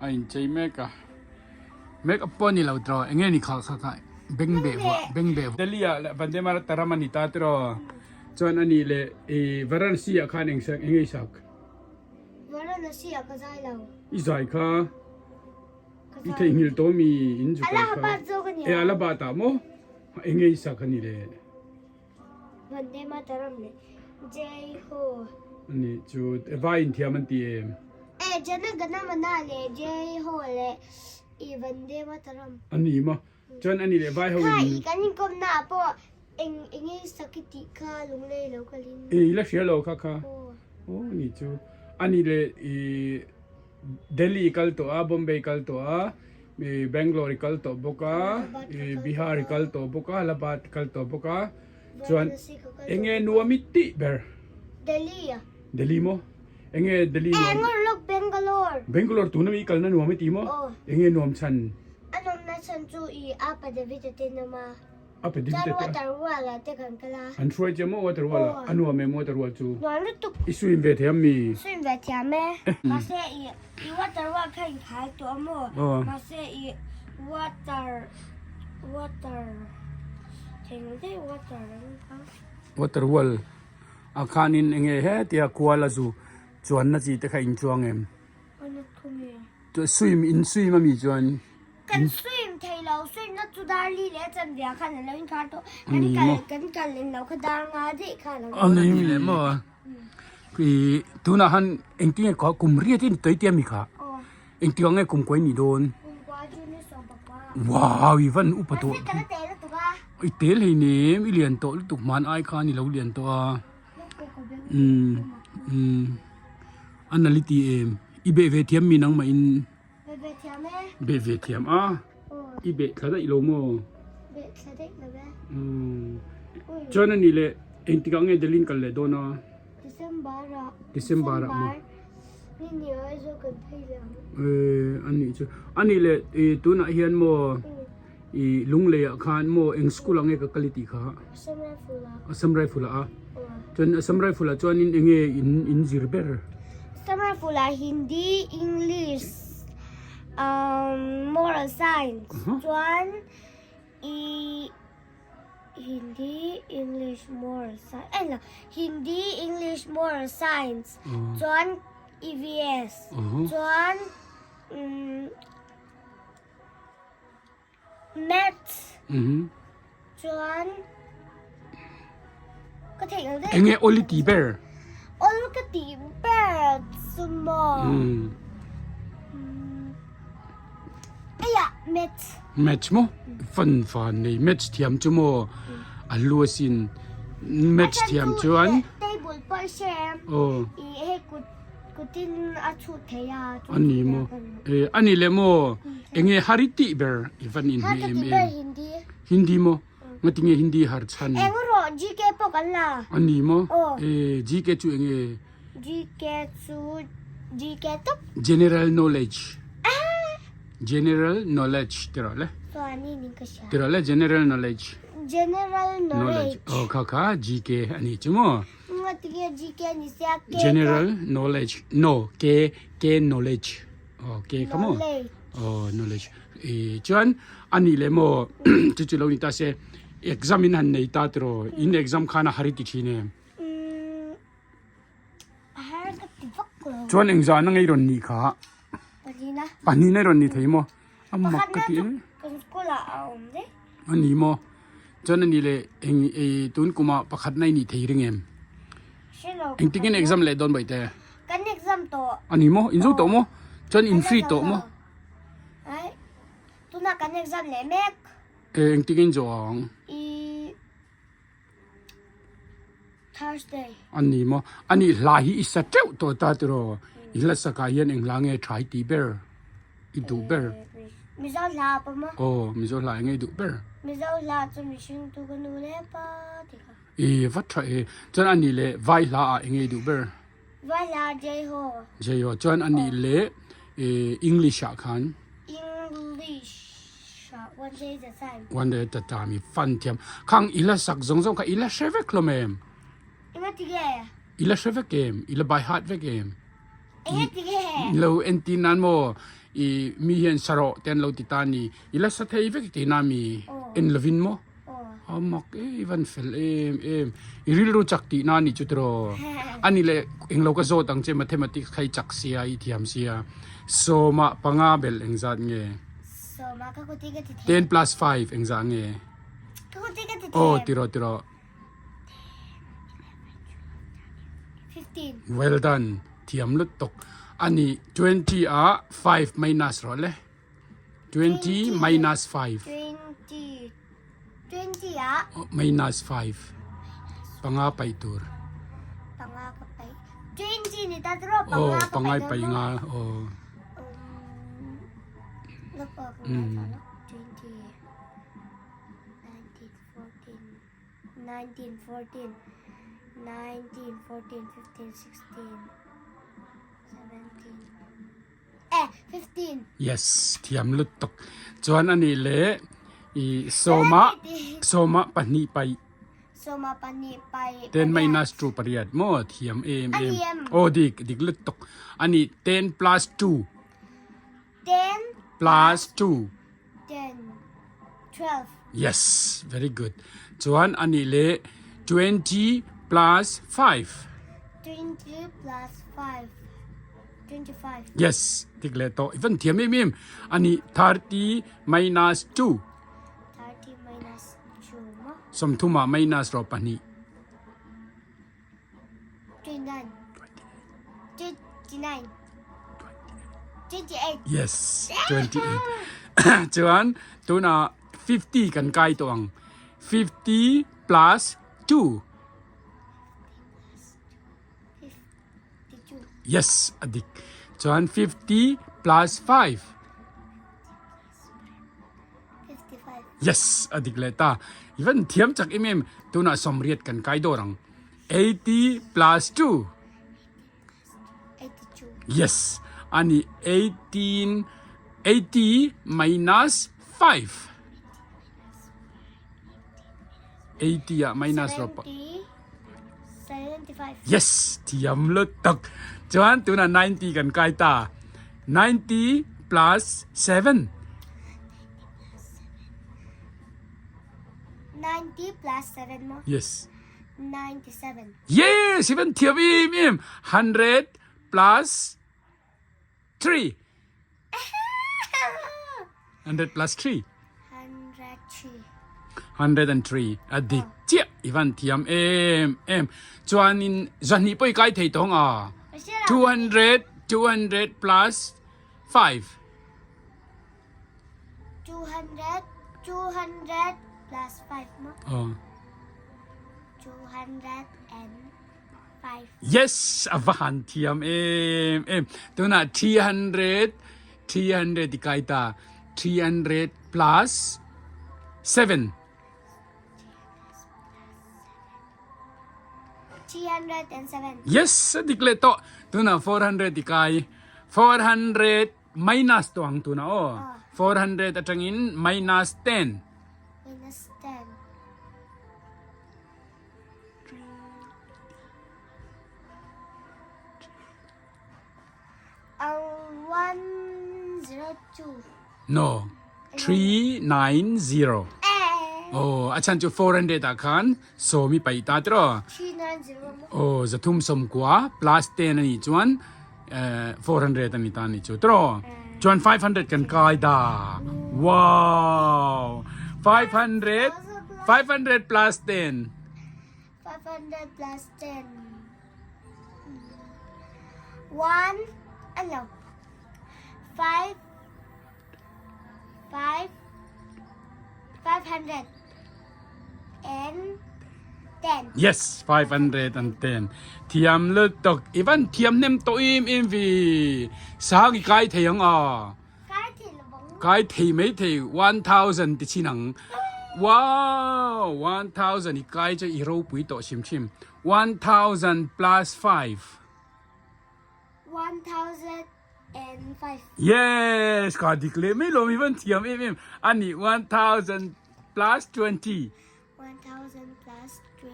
A inchei mek a, make up pawh a ni lo tiraw eng nge ni kha kha kha beng beh vuah beng beh vuah. Delhi ah Vande Mataram a ni ta tiraw chuan a nih leh ih Varanasi ah khan eng eng nge i sak? Varanasi ah ka zai lo. I zai kha i theihnghilh tawh mi in zu kal kha. Allahabad zawk a nia. E Allahabad ah maw eng nge i sak a ni le? Vande Mataram leh Jai Ho. Ani chu vai in thiam an ti em? E Jana Gana Mana leh Jai Ho leh i Vande Mataram. Ani maw? Chuan ani leh vai ho in. Kha i kan inkawm na ah pawh eng enge i sak i tih kha lunglei lo kalin. E i la hria lo kha kha. Aw ani chu. Ani leh i Delhi i kal tawh a, Bombay i kal tawh a, i Bangalore i kal tawh bawk a, i Bihar i kal tawh bawk a, Allahabad i kal tawh bawk a, chuan enge nuam i tih ber? Delhi a. Delhi maw? Enge Delhi nuam? Eh ngawr lawk Bangalore. Bangalore tuna mi i kalna nuam i ti maw? Aw. Enge nuam chhan? A nawmna chhan chu i Apa David a te nawm a. A pe ding Chuan te te. water wall ah te kan kal a. An hruai che maw water wall ah? A nuam em water wall chu? Nuam lutuk. I swim ve thiam mi? Swim ve thiam e. Mahse i i water wall kha in khai tawh a maw? Mahse i water water thei lo daih water ang kha. Water wall ah khanin enge hetia kual a zu chuanna chi te kha in chuang em? Ano thu nge? Swim in swim ami chuan. Kan swim thei lo, swim na chu dar li leh chanve khan a lo inkhar tawh. Kan kal kan kal lem lo kha dar nga daih kha a lo ni. Ani leh maw i tunah han engtin nge kum riat in tawih tia mi kha engtik ang nge kum kuai ni dawn. Kum kua chu ni sawm pakua. Wow i van upa tawh. Mahse ka la tel lutuk a. I tel hei nem i lian tawh lutuk hman ai khan i lo lian tawh a. Umm umm a nali ti em i beh ve thiam mi nangmah in. Beh ve thiam e. Beh ve thiam a. I beh thla daih lo maw? Beh thla daih lo e. Chuan ani leh engtikah nge Delhi kal leh dawn a? December ah. December ah maw? Ni ni ah Aizawl kan phei leh ang. Eh ani chu. Ani leh tunah hian maw i Lunglei ah khan maw eng school ah nge ka kal i tih kha? Assam Rifle ah. Assam Rifle ah a. Chuan Assam Rifle ah chuanin enge in in zir ber? Assam Rifle ah Hindi, English, um, Moral Science chuan i Hindi, English, Moral Science eh lo Hindi, English, Moral Science chuan EVS chuan um, Maths chuan ka theih lo daih. Enge awl i ti ber? Awl ka ti ber chu maw? Eia maths. Maths maw? Fan fan nei maths thiam chu maw? A lu asin maths thiam chuan. Table pawh i hre em? Aw. I hei kut Kutin a chhut thei a. A ni maw? Eh, a ni le maw? Enge har i tih ber i van in hmeh em em? Hindi. Hindi maw? Ngati nge Hindi har chhan? Eng rawh GK pawh kan la. A ni maw? Eh, GK chu enge? GK chu GK tawp. General knowledge. General knowledge ti rawh le. Chuan in ka hria. Ti rawh le general knowledge. General knowledge. Oh, kha kha GK a ni chu maw? General knowledge no K K knowledge oh K kha maw oh knowledge e chuan ani le maw chu chu lo ni ta se exam in han nei ta tiro in exam khana hari ti thin em chuan engzah na ngei rawn ni kha pahnih na rawn ni thei maw a mak ka ti em ani maw chuan ani leh eng ei tun kuma pakhat na i nih thei ring em engtin nge exam leh dawn baihte kan exam tawh ani maw in zo tawh maw chuan in free tawh maw ai tuna kan exam leh mek e engtin nge in zawh ang i Thursday. Ani maw? Ani hla hi i sa teuh tawh ta tiraw? I hla sakah hian eng hla nge tha i tih ber? I duh ber? Mizo hla apa maw? Aw, Mizo hla enge i duh ber? Mizo hla chu mihring tu ka nu le pa ti kha. E va tha e. Chuan ani leh vai hla ah enge i duh ber? Vai hla Jai Ho. Jai Ho. Chuan ani leh English ah khan? English. One day at a time. One day at a time i fan thiam. Khang i la sak zawng zawng kha i la hre vek hlawm em? Enga ti nge? I la hre vek em? I la by heart vek em? Enga ti nge? Lo entir nan maw? I mi hian sa rawh te an lo ti ta a ni. I la sa thei vek tihna mi en lovin maw? A mak e i van fel em em. I rilru chak tihna a nih chu tiraw? A ni leh englo ka zawt ang che mathematics kha i chak sia i thiam sia. Sawma panga bel engzat nge? Sawma ka kuti ka ti thei. Ten plus five engzah nge? Ka kuti ka ti thei. Aw tiraw tiraw. 15. Well done. Thiam lutuk. A ni 20 ah 5 minus rawh le. 20 minus 5. 20 20 ah minus 5. Panga pai tur. Panga ka pai. 20 ni ta tro panga oh, panga pai nga. Oh. Um, 20 19 14 19 14 19 14 15 16 17 Eh, 15. Yes, thiam lutuk. Chuan ani le i sawma sawma pahnih pai. Sawma pahnih pai. 10 minus 2 pariat mo thiam em em. Oh dik dik lutuk. Ani 10 plus 2. 10 plus 2. 10 12. Yes, very good. Chuan ani le 20 plus 5. 20 plus 5. 25. Yes, tik le to. Even thiam em em. Ani 30 minus 2. 30 minus 2 mo. Somthuma minus ro pahnih. 29. 29. 28. Yes, 28. Chuan tuna 50 kan kai to ang. 50 plus 2. 52. Yes, adik. Chuan 50 plus 5. 55. Yes, adik le ta. Even thiam chak em em tuna somriat kan kai dor ang. 80 plus 2. 82. Yes, ani 18 80 minus 5. 80 ah minus ro pa. 70. 75. Yes, thiam lutuk. Chuan tuna 90 kan kai ta. 90 plus 7. 90 plus 7 mo. Yes. 97. Yes, even thiam im im. 100 plus 3. 100 plus 3. 103. 103. A dik chiah ivan thiam em em. Chuanin zahnih pawh i kai thei tawng a. 200 200 plus 5. 200 200 plus 5 maw? Aw. 205. Yes, a va han thiam em em. Tunah 300 300 i kai ta. 300 plus 7. 307. Yes, a dik leh tawh. Tunah 400 i kai. 400 minus tawh ang tunah aw. 400 atangin minus 10. Minus 10. 102. No, 390. Oh, a chan chu 400 ah khan sawmi pai ta tro. 390. Oh, zathum som kwa plus 10 ani chuan 400 ani ta ni chu tro. Chuan 500 kan kai da. Wow. 500 500 plus 10. 500 plus 10. 1, ano? 5, 5, 500 and 10. Yes, 510. Thiam lutuk. Ivan thiam nem to im im vi. Sang i kai thei ang a. Kai thei lo bang. Kai thei mai thei 1000 ti chin ang. Wow, 1000 i kai cha i ropui to chim chim. 1000 plus 5. 1005. Yes, ka dik le mai lo mi van thiam em em. Ani 1000 plus 20. 1000 plus 20.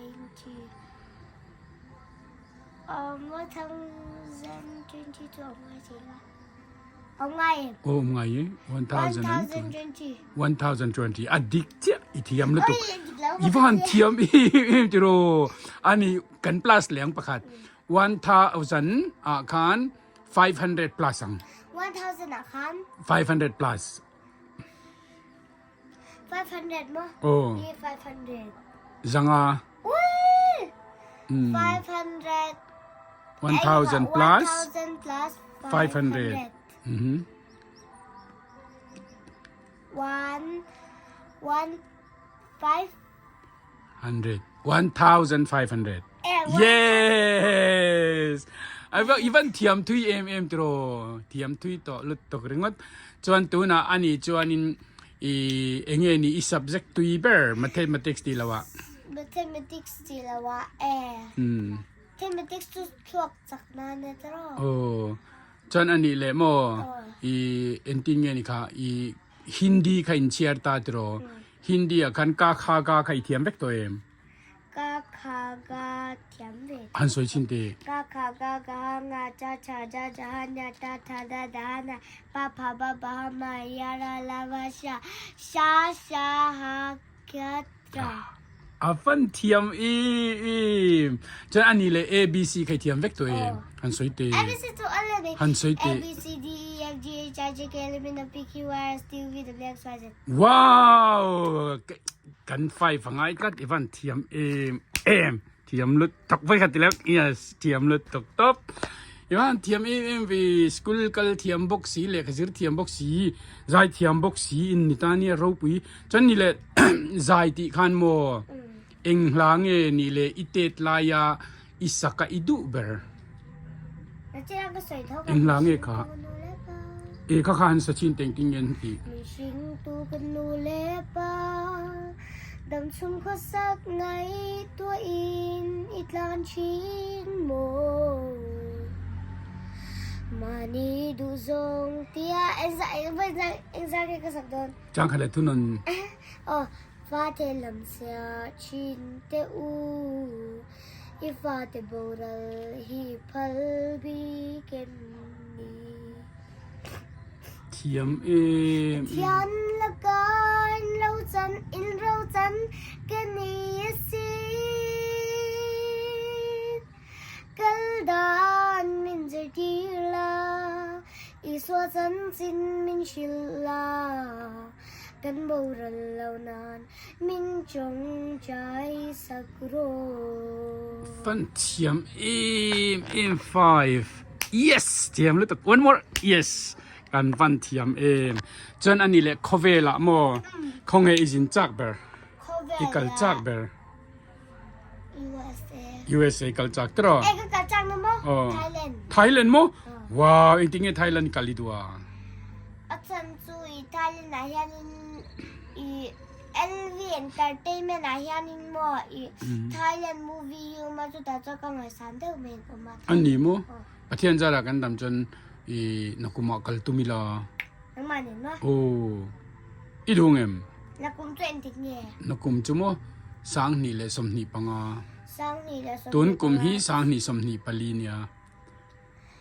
1022 ang ngai thei la. Awm ngai em? Aw awm ngai e. 1020. 1020 a dik chiah i thiam lutuk. I va han thiam em tiraw. Ani kan plus leh ang pakhat. 1000 ah khan 500 plus ang. 1000 ah khan 500 plus. 500 maw? Aw. Hi 500. Zanga. Ui! 500. 1000 plus 1000 plus 500. Mhm. 1 1 5 100. 1500. Eh, one- Yes! Ai va ivan thiam thui em em tiro. Thiam thui to lut tok ringot. Chuan tuna ani chuanin i enge ni i subject tui ber mathematics ti lawa. Mathematics ti lawa eh. Mathematics chu thluak chak na ne tiro. Oh. Chuan ani le mo i entin nge ni kha i Hindi kha in chhiar ta tiraw? Hindi ah khan ka kha ga kha i thiam vek tawh em? Ka kha ga thiam ve. Han sawi chhin teh. Ka kha ga ga ha nga cha cha ja ja ha nya ta tha da da ha na pa pha ba ba ha ma ya ra la va sha sha sha ha kya cha. A van thiam em. Chuan ani le A B C kha i thiam vek tawh em? Han sawi teh. A B C chu a le ni. Han sawi teh. A B C D E F G H I J K L M N O P Q R S T U V W X Y Z. Wow! Kan five a ngai tlat i van thiam em em. Thiam lut tok vai kha ti lek. Yes, thiam lut tok top. I van thiam em em ve school kal thiam bawk si lehkha zir thiam bawk si zai thiam bawk si in ni ta nia ropui. Chuan ni le zai tih khan maw eng hla nge ni le i tet laia i sak a i duh ber. Eng hla nge kha? E kha kha han sa chin teng ting nge an ti. Chang khat le thun on. Fate lam sia chin te u I fate boral hi phal bik em ni. Thiam em. Thian laka in ro chan in ro chan ka ni a si. Kal dan min zirtir la Isua chanchin min hrilh la. Kan boral lo nan min chawngchai sak rawh. Fan thiam em em five yes thiam lutuk one more yes kan van thiam em chuan ani leh khawvel ah maw khawnge i zin chak ber i kal chak ber USA kal chak tiraw Eh ka kal chak na maw Thailand Thailand maw wow engtin nge Thailand kal i duh a A chan chu i Thailand ah hianin i LV Entertainment ah hianin maw i Thailand movie hi awm a chutah chuan ka ngaihsan deuh mai an awm a. An ni maw? Pathian zarah kan dam chuan i nakum ah kal tum ila. Nangmah nen maw? Aw. I duh ngem? Nakum chu engtik nge? Nakum chu maw 25 leh 25. 25 leh 25. Tun kum hi 2024 nia.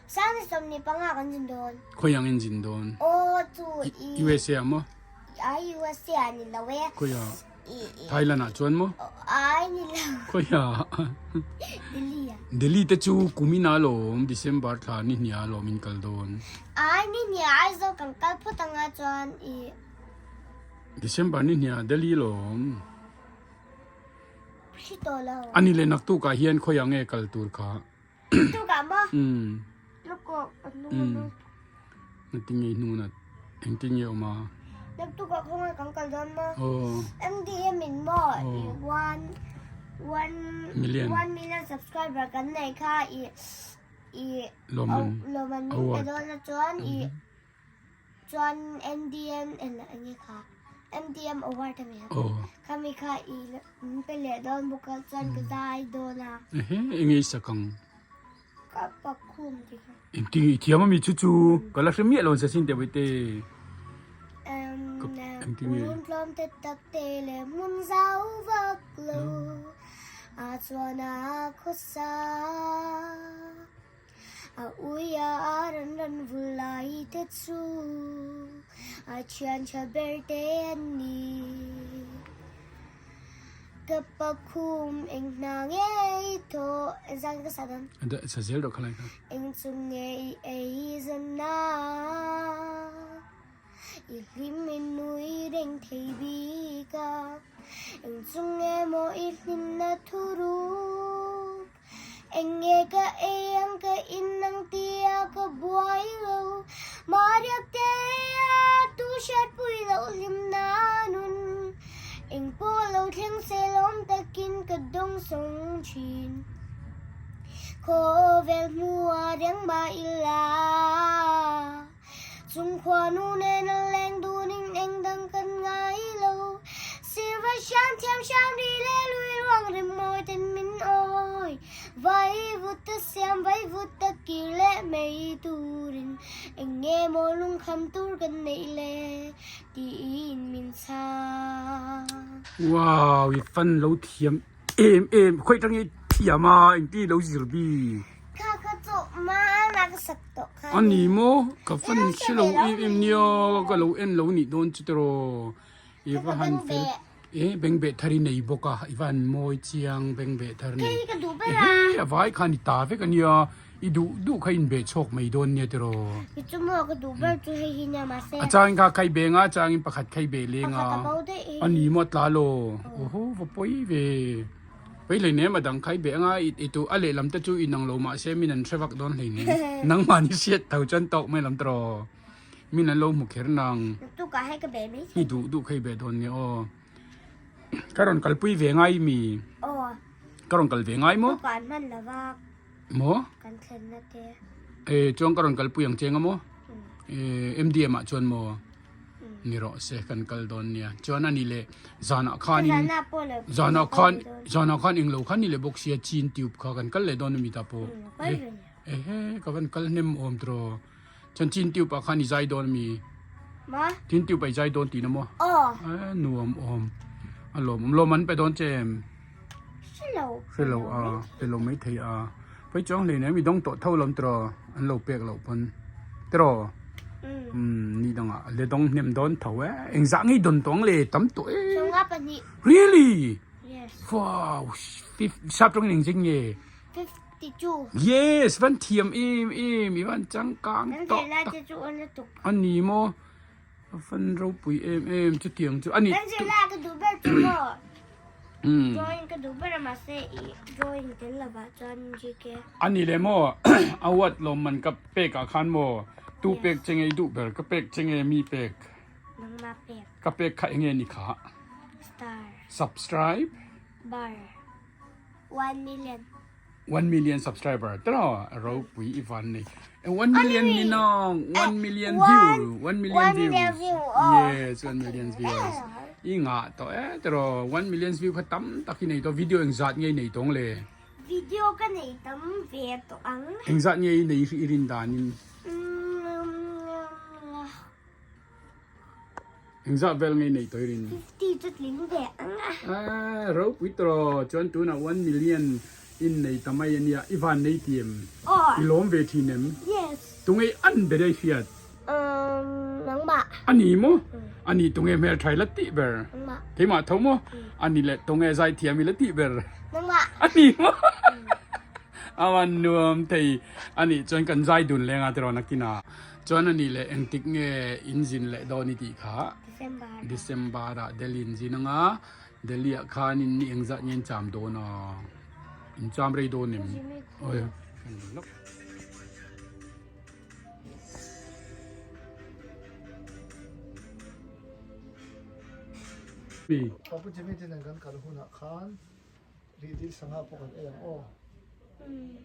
2025 kan zin dawn. Khawiang in zin dawn? Aw chu i. USA ah maw? Ai USA ah ni lo e. Khawiah? Thailand ah chuan maw? Ai ni lo. Khawiah? Delhi ah. Delhi te chu kumin ah lawm December thla ni hnih ah lawm in kal dawn. Ai ni hnih ah Aizawl kan kal phawt anga chuan i. December ni hnih ah Delhi lawm. Hri tawh lo. Ani le naktuk ah hian khawiah nge kal tur kha? Tukah maw? Umm. Naktuk a hnung a hnung. Engtin nge i hnung nat? Engtin nge awm a? Naktukah khawngaih kan kal dawn maw? Aw. MDM in maw i one one Million. one million subscriber kan nei kha i i Lawmman. lawmman min pe dawn a chuan i Chuan MDM eng nge kha MDM award a mi kha khami kha i min pe leh dawn bawk a chuan ka zai dawn a. Ehe enge i sak ang? Ka pakhum ti kha. Engtin i thiam ami chu chu ka la hre miah lo an sa sin teh vaite. Engtin nge? Run tlawm te tak te leh hmun zau vak lo a chuan a khawsa. A ui a ran ran vul lai te chu a thian tha ber te an ni. Ka pakhum eng hna nge i thawh zan ka sa dawn. Sa zel rawh khalai kha. Eng chu nge i ei zan a i hlim i nui reng thei bik a. Eng chu nge maw i hlimna thuruk. Eng nge ka ei ang ka in ang tia ka buai lo. Mahriak te a tu hriatpui loh hlimna nun. Eng pawh lo thleng se lawm takin ka dawng sawng thin. Khawvel hmuha reng mah ila. Chung khuanu nen a leng dunin eng dang kan ngai lo. Sirva hram thiam hram ri le lui ruang rim mawi ten min awi. Vai vut ta siam vai vut ta kir leh mai turin eng nge maw lungkham tur kan neih le tiin min chhang. Wow i fan lo thiam em em khawi tang i thiam a engti lo zir bi. Kha ka chawh mana ka sak tawh kha A ni maw ka fan hre lo em em nia ka lo en lo nih dawn chu tiraw i va han fel e bengbeh thar i nei bawk a i va han mawi chiang bengbeh thar nei ehe a vai khan i ta vek a nia i duh duh kha inbeh chhawk mai dawn nia tiraw a changin kha khai beng a changin pakhat khai beh leng a a ni maw a tla law aw va pawi ve. Pei hleinem a dang khai beh anga i tu a lehlam te chu inang lo mahse min an hre vak dawn hleinem nangmah ni hriat tho chuan tawk mai lam tawh min an lo hmu kher nang i duh duh kha i beh dawn nia aw ka rawn kalpui ve ngai mi ka rawn kal ve ngai maw maw e chuan ka rawn kalpui ang che anga maw e M_D_M ah chuan maw. Ni rawh se kan kal dawn nia chuan ani leh zanah khanin zanah khan zanah khan englo khan ni leh bawk sia chin tube kha kan kal leh dawn ami ta pawh ehe ka van kal hnem awm tawh chuan chin tube ah khan i zai dawn ami chin tube ah i zai dawn tihna maw nuam awm a lawm awm lawm an pe dawn che em hrelo a pe lo mai thei a Pawi chuang hlei nen mi dawng tawh tho lawm tiraw an lo pek loh pawn tiraw umm ni dangah le dawng hnem dawn tho e engzah ngei dawn tawng le tam tawh e really wow sap tawngin engzet nge yes van thiam em em i van changkang tawh tak a ni maw a van ropui em em chutiang chu a ni. A ni le maw a huat lawmman ka pek ah khan maw tu pek che ngei duh ber ka pek che nge mi pek ka pek kha enge ni kha subscribe 1 million subscriber tiraw a ropui i van nei 1 million ni nong 1 million view 1 million views yes 1 million views i nga to e tiraw 1 million view kha tam tak i nei to video eng zat nge i nei tawng le video ka nei tam ve tawh ang eng zat nge i nei i rin danin Engzah vel ngei nei tawh i rin? 50 chu tling ve ang a. Aaa ropui tawh chuan tunah 1 million in nei ta mai ania i van nei ti em? Aw. I lawm ve thin em? Yes. Tunge an ber ei hriat? Umm nangmah. A ni maw? A ni tunge hmeltha i la tih ber? Nangmah. Keimah tho maw? A ni leh tunge zaithiam i la tih ber? Nangmah. A ni maw? A van nuam thei a nih chuan kan zai dun leng a tiraw nakinah. Chuan a nih leh engtik nge in zin leh dawn i tih kha December ah Delhi in zin anga Delhi ah khan in ni engzah nge in cham dawn a in cham rei dawn em oi Papu Jimmy te nen kan kal hunah khan Rih dil sangha pawh kan ei ang aw.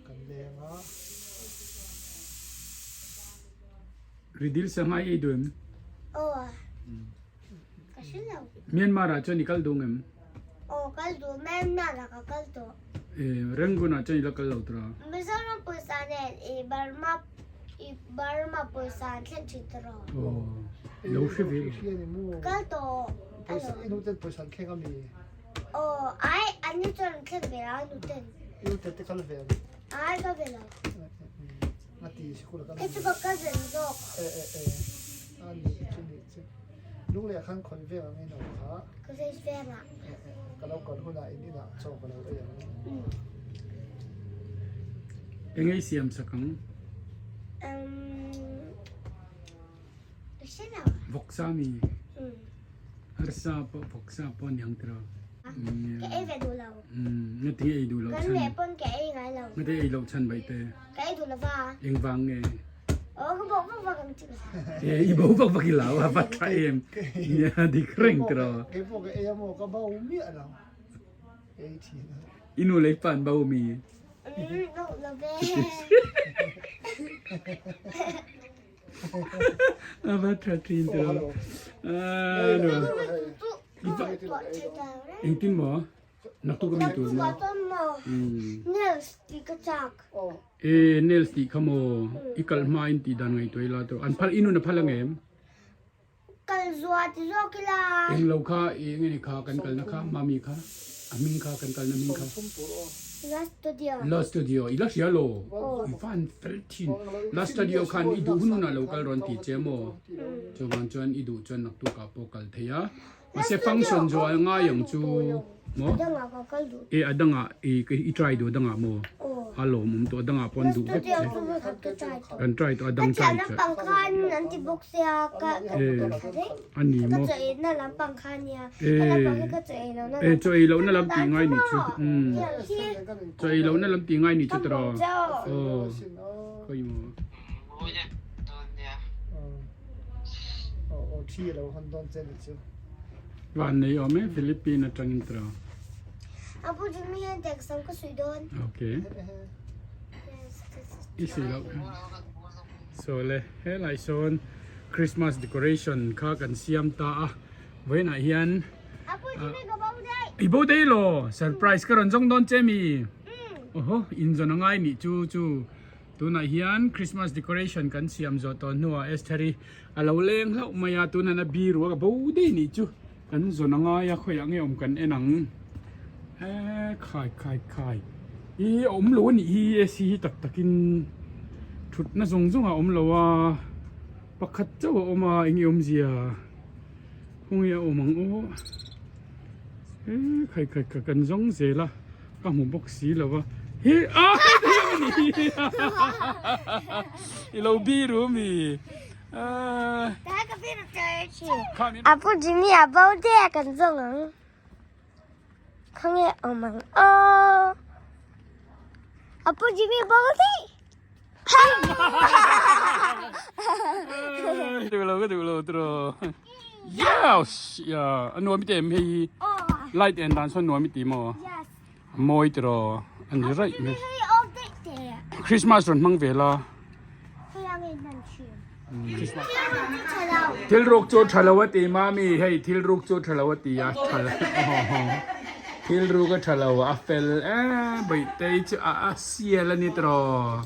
Kan leng a. Rih dil sangha i ei duh em? Aw. Ka hre lo. Myanmar ah chuan i kal duh ngem? Aw kal duh Myanmar ah ka kal tawh. Eh Rangoon ah chuan i la kal lo tura. Mizoram pawisa nen i Burma i Burma pawisa an thlen thin tawh. Aw. Lo hre ve. Kal tawh. Pawisa i nu ten pawisa an thleng ami? Aw, ai, an ni chuan an thleng ve a, nu ten. I u te te kal ve a ni. Ai, ka ve lo. Ngati sikul kan Hei chu ka cousin zawk. E e e a ni chu ni chu lungleh khan khawi veng ang in awm kha. College vengah. E e ka lo kal hunah in inah chaw ka lo ei ang. Eng ei siam sak ang? Um ka hre lo. Vawksa mi? Arsa pawh vawksa pawh aniang tiraw? Ka ei ve duh lo. Ngati ei duh loh Kan chhan. meh pawn ka ei ngai lo. Ngati ei loh chhan baih te. Ka ei duh lova. Eng vang nge? Aw ka bo vak vak ang chi ka sa. E i bo vak vak i lau a va tha em. Nia dik reng tiraw. Kei pawh ka ei a maw ka bo miah lo. Ei thin a. I nu lei pan bo mi. Bo lo ve. A va tha thin tiraw. A nu. Engtin maw? Naktuk a mi tur maw? Nails tih ka chak. E nails tih kha maw? I kal hma in tih dan ngaihtuah ila tawh. An phal i nun a phal ang em? Kal zua ti zawk ila. Eng lo kha i eng nge ni kha kan kalna kha mami kha a hming kha kan kalna hming kha. La studio. La studio i la hria lo. I van fel thin. La studio khan i duh hun hunah lo kal rawn ti che maw? Chuvang chuan i duh chuan naktukah pawh kal thei a. Mahse function zawh a ngai ang chu maw? E a dangah i i try duh a dangah maw? A lawmawm tawh a dangah pawh an duh vek che. Kan try tawh a dang try che. E a ni maw? E e chaw ei lohna lam tih ngai nih chu umm chaw ei lohna lam tih ngai nih chu tiraw aw khawi maw? Van nei awm e Philippine atangin tira. Apu Jimmy hian text ang ka suih dawn. Okay. I suih loh kha. So le helai sawn Christmas decoration kha kan siam ta a. Vawiinah hian Apu Jimmy ka bo daih. I bo daih law. Surprise ka rawn zawng dawn che mi. Oho inzawn a ngai nih chu chu. Tunah hian Christmas decoration kan siam zawh tawh hnuah Esther-i a lo leng hlauh mai a, tunah hian a biru a ka bo daih nih chu kan zawn a ngai a, khawiah nge awm kan en ang eee khai khai khai ih a awm lo a nih hi AC hi tak takin thutna zawng zawng a awm lo a, pakhat chauh a awm a eng nge awmzia khawnge a awm ang aw eee khai khai khai kan zawng zel a. Ka hmu bawk si lo va. Hi a hei a ni i lo biru mi. Apu Jimmy a bo te a kan zawng ang. Khawnge awm ang aw. Apu Jimmy bo te. Duh lo ka duh lo tiraw. Yes! Ya, a nuam i ti em hei light en dan sawn nuam i ti maw? A mawi tiraw a ni raih mai. Christmas rawn hmang ve la. Thil ruk chu tha lo a ti mami hei thil ruk chu tha lo a ti a tha lo thil ruk a tha lo a fel e bawihte chu a a sial a ni tiraw.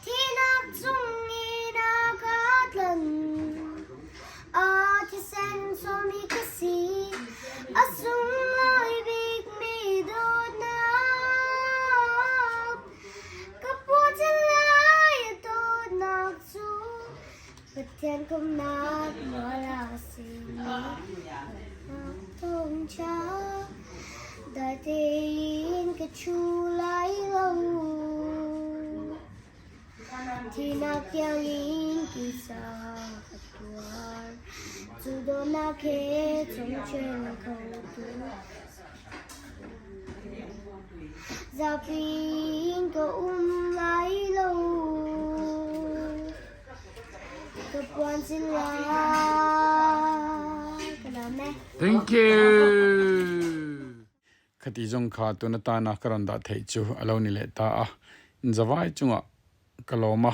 Thihnak chungin a ka tlanh. A thisen sawmi ka si. A sunglawi bikmi dawtnak. Ka puacin lai a dawtnak cu Pathian kumnak mual a simi dawtnak thawngṭha. Dai tein ka ṭhu lai lo. Thihnak tiangin tisa ka tuar. Cu dawtnak he chungchen kho tu. Zapi in ka um lai lo. Ka puan sin lai. Ka lawm e. Thank you. Khati zawng kha tun atana ka rawn dah theih chu a lo ni leh ta a, inzavai chungah ka lawm a,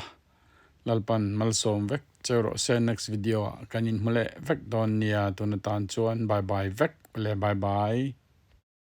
Lalpan malsawm vek cheu rawh se, next video ah kan inhmu leh vek dawn nia, tun atan chuan bye bye vek ule bye bye.